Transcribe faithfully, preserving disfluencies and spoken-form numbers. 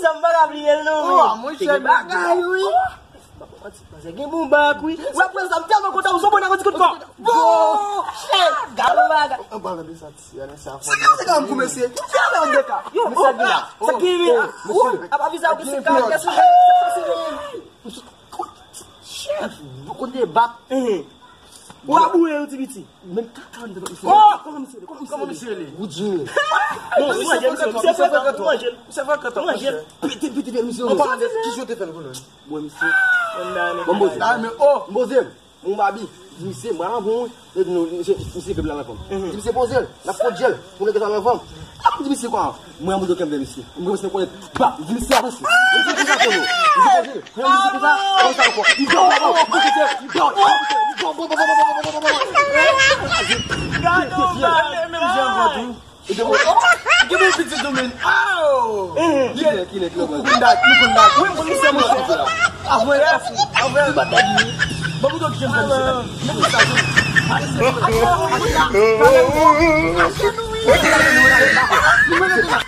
M pa ka bliye l non. Oh, monchè, bagay, wi. Manzè gen bon bak, wi. W ap pran sa, m tèlman kontan, m son bon nan yon ti kout kò. Bon, shit, gade bagay. An palan de sa, ti, ane sa fò. Sa ka se kanm pou mesye. Sa ka yon deka. Yo, mesye, oh, sa ki gen la? Sa ki gen la? Oh, apa visa ou ki se ka, gen sou, se fasil. Shit, bon kote bak. Ou a boure yon ti piti. Men ka kalm de misye. Oh, kòman misye rele? Kòman misye rele? Woodjine. Non, manje misye, misye frekan twòp. Manje l. Misye frekan twòp, manje l. Pete, pete, pete misye. An palan de ki jan w te fè l konnen? Bon, misye. Bon, bon, ah, men oh, bon, zye m. Bon, babi. Misye, mwen, bon, misye, misye, misye, pèp la, anfòm. Di misye poze l, n ap pot jèl, pou nèg sa anfòm. Di misye kwa? Mwen, an moudo kèm vè misye. Mwen, misye konnen, bap, di misye avanse. Misye konsa, konnen. Misye poze l. Kwen misye konsa, konsa ankò. Li dò, li dò, li dò, li dò, li dò. Gade yon bagay. Menm jan ankò tou. Li gen bon, oh, li gen bon pitit tou, men. Oh! Kilè, kilè, kilè, kilè. Nou konn dat, nou konn dat. Wi, mwen, misye, mwen. Avè, avè. Li bat dat, wi. Bon, mwen, donk, jèm sa, misye. Mwen, sa, jèm.